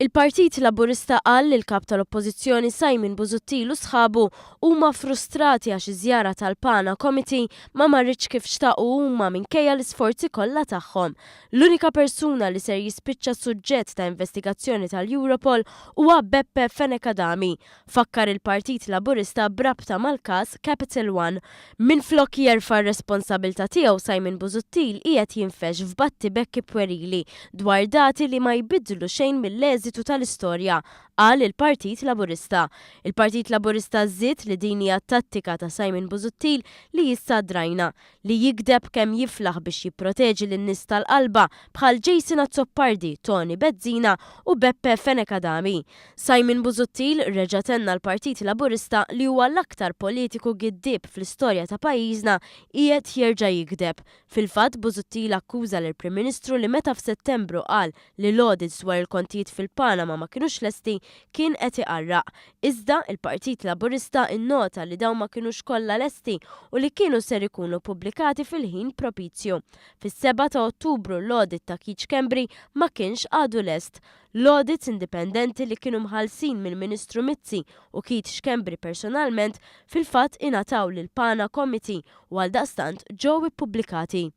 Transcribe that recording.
Il-Partit Laburista qal li l-Kap tal-Oppożizzjoni Simon Busuttil u sħabu huma frustrati għax iż-żjara tal-PANA Committee ma marritx kif xtaqu huma minkejja l-isforzi kollha tagħhom. L-unika persuna li ser jispiċċa suġġett ta' investigazzjoni tal-Europol huwa Beppe Fenech Adami, fakkar il-Partit Laburista b'rabta mal-każ Capital One. Minflok jerfa' r-responsabilità tiegħu Simon Busuttil qiegħed jinfexx f'battibekki pwerili dwar dati li ma jbiddlu xejn mill-eżitu tal-istorja, qal il-Partit Laburista. Il-Partit Laburista żied li din hija tattika ta' Simon Busuttil li issa drajna. Li jigdeb kemm jiflaħ biex jipproteġi lin-nies tal-qalba bħal Jason Azzopardi, Toni Bezzina u Beppe Fenech Adami. Simon Busuttil reġa' tenna l-Partit Laburista li huwa l-aktar politiku giddieb fl-istorja ta' pajjiżna qiegħed jerġa' jigdeb. Fil-fatt Busuttil akkuża lill-Prim Ministru li meta f'Settembru qal li l-audits dwar il-kontijiet fil-Panama ma kinux lesti kien qed iqarraq. Iżda, il-Partit Laburista nnota li dawn ma kinux kollha lesti u li kienu ser ikunu ppubblikati fil-ħin propizju. Fis-sebgħa ta' Ottubru l-audit ta' Keith Schembri ma kienx għadu lest. L-audits indipendenti li kienu mħallsin mill-Ministru Mizzi u Keith Schembri personalment fil-fatt ingħataw lill-Pana Committee u għaldaqstant ġew ippubblikati.